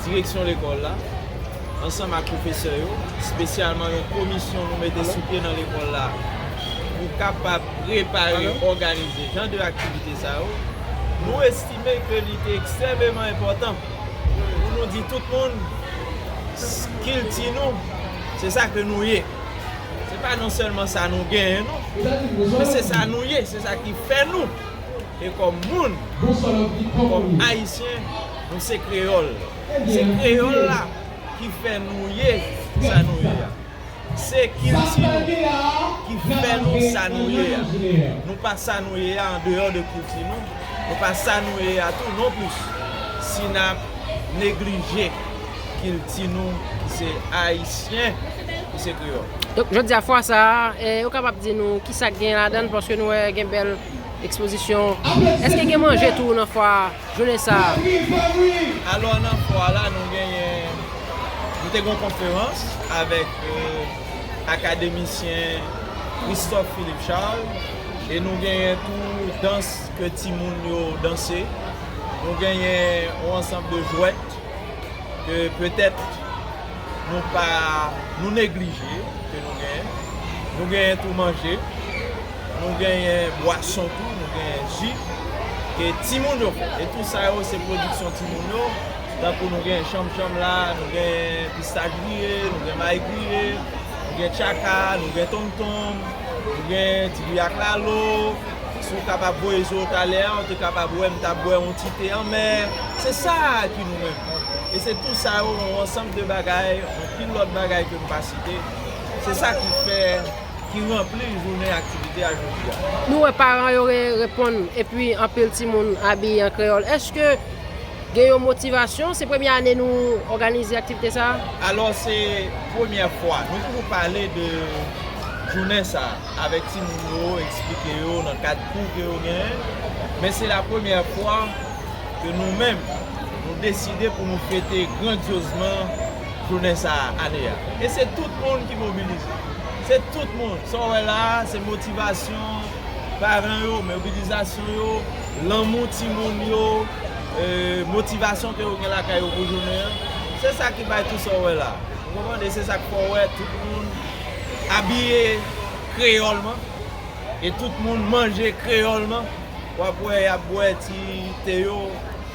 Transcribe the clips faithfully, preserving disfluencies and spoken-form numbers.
Direksyon lekòl la, ansanm ak pwofesè yo, espesyalman yon komisyon nou mete sou pye nan lekòl la pou kapab prepare, òganize jan de aktivite sa yo, nou estime ke li te ekstrèmeman enpòtan pou nou di tout moun, kilti nou, se sa ke nou ye. Se pa non sèlman sa nou genyen, non, men se sa nou ye, se sa ki fè nou. E kòm moun, kòm Ayisyen, nou se kreyòl. Se kreyòl la ki fè nou ye sa nou ye a. Se kilti nou ki fè nou sa nou ye a. Nou pa sa nou ye a andeyò de kilti nou. Nou pa sa nou ye a tou non plis. Si n ap neglije kilti nou ki se ayisyen, ki se kreyòl. Donk, jodi a fwa sa a, eh, ou kapab di nou ki sa k gen ladan l, paske nou wè gen bèl ekspozisyon. Èske gen manje tou nan fwa jounen sa a? Alò, nan fwa la, nou genyen, nou te gen yon konferans avèk, eh, akademisyen Christophe Philippe Charles, e nou genyen tou dans ke timoun yo danse. Nou genyen yon ansanm de jwèt ke petèt nou pa, nou neglije, ke nou genyen. Nou genyen tou manje, nou genyen bwason tou, nou genyen ji ke timoun yo fè. E tou sa yo se pwodiksyon timoun yo, tankou nou genyen chanmchanm la, nou genyen pistach griye, nou genyen mayi griye, nou genyen tchaka, nou genyen tonmtonm, nou genyen ti bri ak lalo. Si w kapab voye je w talè a, w te kapab wè m t ap bwè yon ti te anmè. Se sa ki nou menm. E se tou sa yo, yon ansanm de bagay, yon pil lòt bagay ke m pa site. Se sa ki fè, ki ranpli jounen aktivite a jodi a. Nou wè paran yo re-, reponn, epi anpil timoun abiye an kreyòl. Èske gen yon motivasyon? Se premye ane nou òganize aktivite sa a? Alò, se premyè fwa. Nou toujou pale de jounen sa a avèk timoun yo, eksplike yo nan kad kou ke yo genyen. Men se la premyè fwa ke nou menm, nou deside pou nou fete grandyozman jounen sa a, ane a. E se tout moun ki mobilize. Se tout moun. Sa w wè la a, se motivasyon paran yo, mobilizasyon yo, lanmou timoun yo, eh, motivasyon ke yo gen lakay yo pou jounen an. Se sa ki bay tout sa w wè la a. Ou konprann? E se sa k fè w wè tout moun abiye kreyòlman. E tout moun manje kreyòlman. W ap wè y ap bwè ti te yo,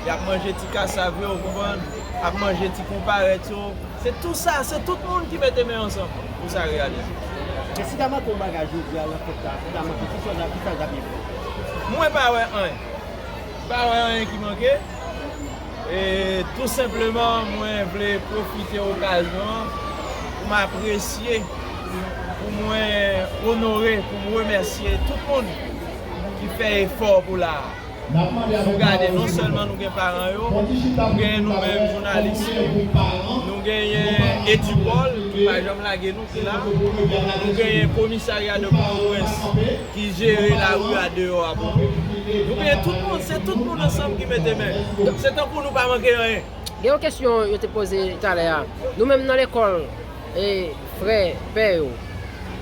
y ap manje ti kasav yo, ou konprann? Ap manje ti konparèt yo. Se tou sa, se tout moun ki mete men ansanm pou sa reyalize. E si ta manke yon bagay jodi a nan fèt la, si ta manke, ki sa, ki sa l t ap ye? Mwen pa wè anyen. Pa wè anyen ki manke. E tou senpleman, mwen vle pwofite okazyon an pou m apresye, pou mwen onore, pou m remèsye tout moun ki fè efò pou la a. Nou gade, non sèlman nou gen paran yo, nou genyen nou menm jounalis yo, nou genyen Edupol ki pa janm lage nou, ki la. Nou genyen komisarya de Pòtoprens ki jere lari a deyò a pou nou. Nou genyen tout moun, se tout moun ansanm ki mete men. Se tankou nou pa manke anyen. Gen yon kesyon yo te poze talè a. Nou menm nan lekòl, e, frè, pè yo,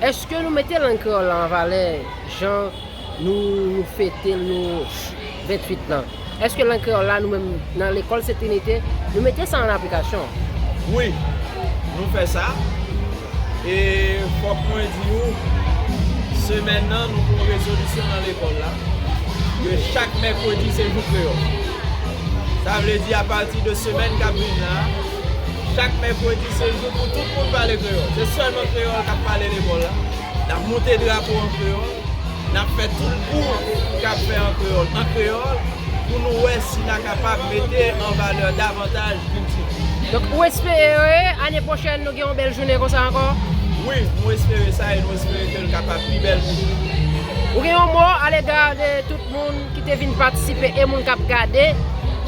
èske nou mete lang kreyòl la an valè jan nou, nou fete l nou ventuit lan? Èske lang kreyòl la, nou menm nan lekòl Sent Trinite, nou mete sa an aplikasyon? Wi, nou fè sa. E fòk mwen di w, semèn nan, nou pran yon rezolisyon nan lekòl la, ke chak mèkredi se jou kreyòl. Sa vle di, apati de semèn k ap vin la, chak mèkredi se jou pou tout moun pale kreyòl. Se sèlman kreyòl k ap pale lekòl la. N ap moute drapo an kreyòl. N ap fè tout kou k ap fè an kreyòl, an kreyòl, pou nou wè si n a kapab mete an valè davantaj kilti nou. Donk, ou espere ane pwochèn nou gen yon bèl jounen konsa ankò? Wi, nou espere sa e nou espere ke l kapab pi bèl toujou. Ou gen yon mo alega de tout moun ki te vin patisipe e moun k ap gade,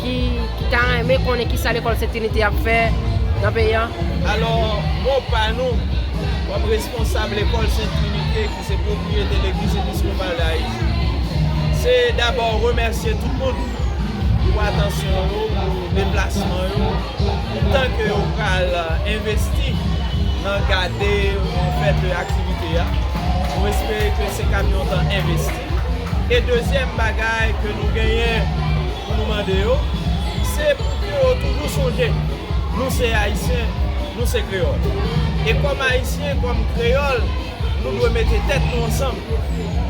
ki, ki ta renmen konnen kisa lekòl Sent Trinite ap fè nan peyi a? Alò, mo pa nou, kòm responsab lekòl Sent Trinite, ki se pwopriyete Legliz Episkopal de Ayiti, se dabò remèsye tout moun pou atansyon yo, pou deplasman yo, pou tan ke yo pral envesti nan gade, an fèt, aktivite a. Nou espere ke se kamyon tan envesti. E dezyèm bagay ke nou genyen pou nou mande yo, se pou ke yo toujou sonje Nou se Ayisyen, nou se kreyòl. E kòm Ayisyen, kòm kreyòl, nou dwe mete tèt nou ansanm.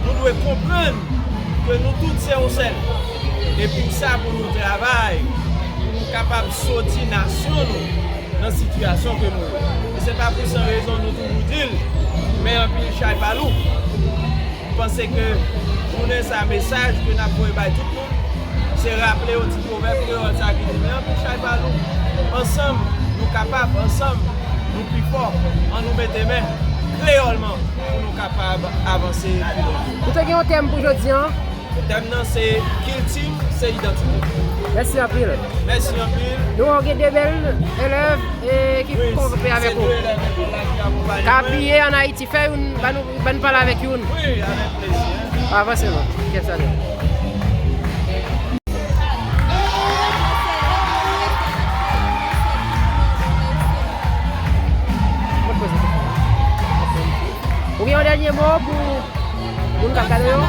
Nou dwe konprann ke nou tout se yon sèl. E pou sa, pou nou travay, pou nou kapab soti nasyon nou nan sitiyasyon ke nou ye. E se pa pou san rezon nou toujou di l, men anpil chay pa lou. M panse ke jounen sa, mesaj ke n ap voye bay tout moun, se raple yo ti pwovèb kreyòl sa ki di, men anpil chay pa lou. Ansanm, nou kapab, ansanm, nou pi fò. Ann nou mete men kreyòlman pou nou kapab avanse pi lwen. Ou te gen yon tèm pou jodi a? Tèm nan se kilti m, se idantite m. Mèsi anpil. Mèsi anpil. Nou gen de bèl elèv, e, ki konpe avèk ou. K ap piye an Ayiti. Fè youn, ban nou, ban nou pale avèk youn. Wi, avèk plezi. Avanse non. Kèt sa li. Ou gen yon dènye mo pou moun k ap gade yo?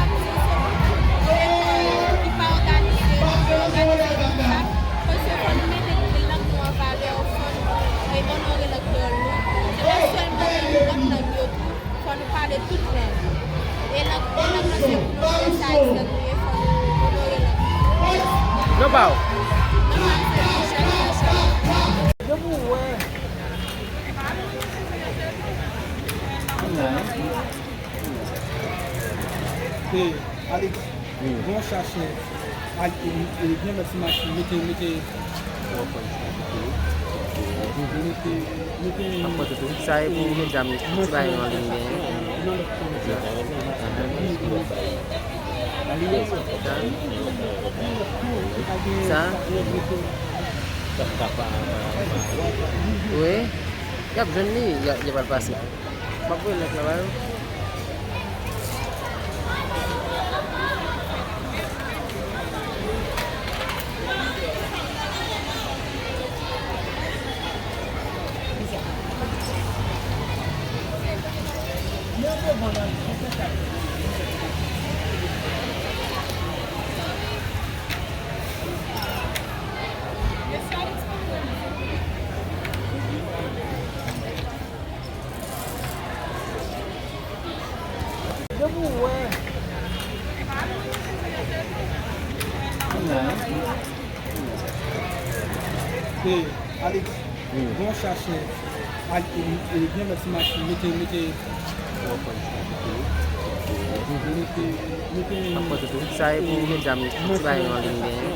Ki pa òganize, ki òganize konsa, paske fò nou mete lang nou an valè, fò nou, e, onore lang kreyòl nou. Se pa sèlman nan lòt lang yo tou, fò nou pale tout lang. E lang, e lang nan se pou nou, se ayisyen nou ye, fò nou onore lang nou. Non pa w? Non pa m se Michel Richard. Depi w wè. Hey, Alex, bon chache. Al, e, e, byen mèt ti machin, mete, mete. Mete, mete. Sa e pou medam, ti bagay an liy genyen. Sa? Wi. Y ap jwenn li, y a, y a pral pase. M ap voye lèt la ba yo. Hey, Alex, bon chache. Al, e, e, byen mèt ti machin, mete, mete. Sa e pou medam, ti bagay an liy genyen.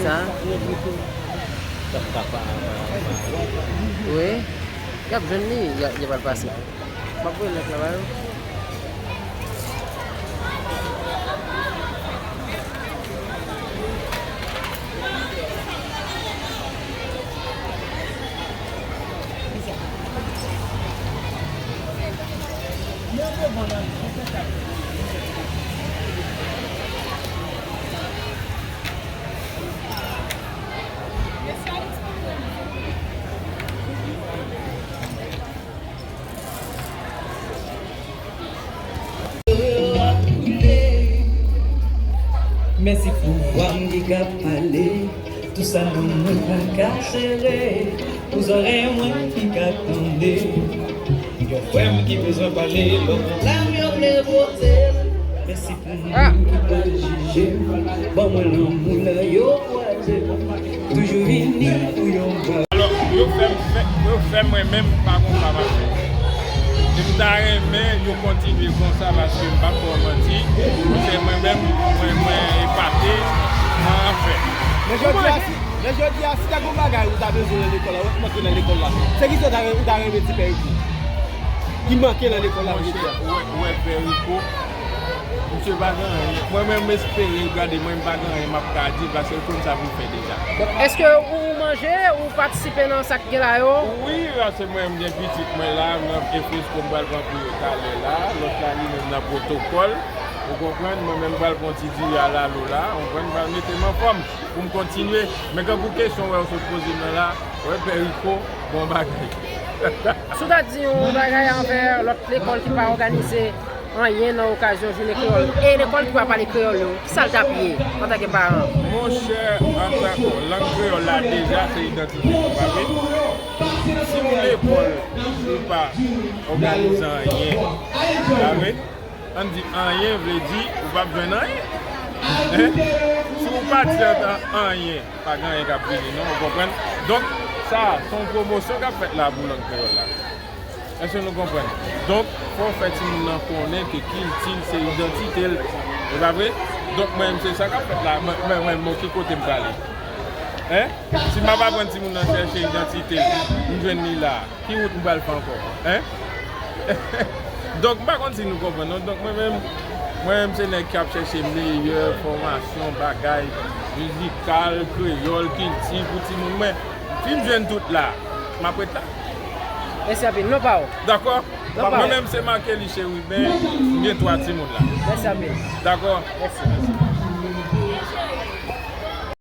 Sa? Wi. Y ap jwenn li, y a, y a pral pase. M ap voye lèt la ba yo. Mèsi pou vwa m ki ka pale, tou sa nan mwen pa ka sere, pou zòrèy mwen ki ka tande. Yon frè m ki bezwen pale, lòt lam yo vle poze l. Mèsi pou moun ki pa jije m, ban mwen lanmou lè yo kwaze m. Toujou vini pou yon bagay. Alò, yo fè m fè, yo fè mwen menm pa gon pa mache. E m ta renmen yo kontinye konsa paske m p ap ba w manti. Se mwen menm, mwen, mwen epate nan afè. Men jodi a, si, men jodi a, si ta gon bagay ou ta bezwen nan lekòl la, ou t manke nan lekòl la, se kisa ou ta, ou ta renmen di Pè Rico? Ki manke nan lekòl la jodi a? Ou wè, ou wè Pè Rico, misye pa gen anyen. Mwen menm, m espere, gade, mwen, m pa gen anyen m ap ka di, paske l konn sa pou l fè deja. Èske ou manje, ou patisipe nan sa k gen la yo? Wi, paske mwen, m gen pitit mwen la, m nan Efresko, m pral pran pou yo talè la, lòt la, li menm nan Pwotokòl, ou konprann, mwen menm, m pral pran ti diri a lalo la, ou konprann, m pral mete m anfòm pou m kontinye. Men kankou kesyon, wè, ou sot poze m nan la, wè, Pè Rico, bon bagay. Si w ta di yon bagay anvè lòt lekòl ki pa òganize, anyen nan okazyon jounen kreyòl. E lekòl ki pa pale kreyòl yo, kisa l t ap ye antanke paran? Monchè, antan lang kreyòl la deja se idantite nou, pa vre? Si ou lekòl ou pa òganize anyen, pa vre? Ann di anyen vle di ou p ap jwenn anyen. Hein? Si ou pati antan anyen, pa gen anyen k ap vini non, ou konprann? Donk, sa, se yon pwomosyon k ap fèt la pou lang kreyòl la. Èske nou konprann? Donk, fò w fè timoun nan konnen ke kilti l se idantite l. E pa vre? Donk, mwen menm, se sa k ap fèt la. Mwen, mwen, mwen, mwen, ki kote m prale? Hein? Si m ap aprann timoun nan chèche idantite l, m jwenn li la. Ki wout m pral fè ankò? Hein? Donk, m pa konn si nou konprann, non? Donk, mwen menm, mwen menm, se nèg k ap chèche meyè fòmasyon, bagay mizikal, kreyòl, kilti pou timoun mwen. Si m jwenn tout la, m ap ret la. Mèsi anpil. Non pa w. Dakò? Non, pa Mwen w. Menm, se Marquely Chérubin, m gen twa timoun la. Mèsi anpil. Dakò? Mèsi.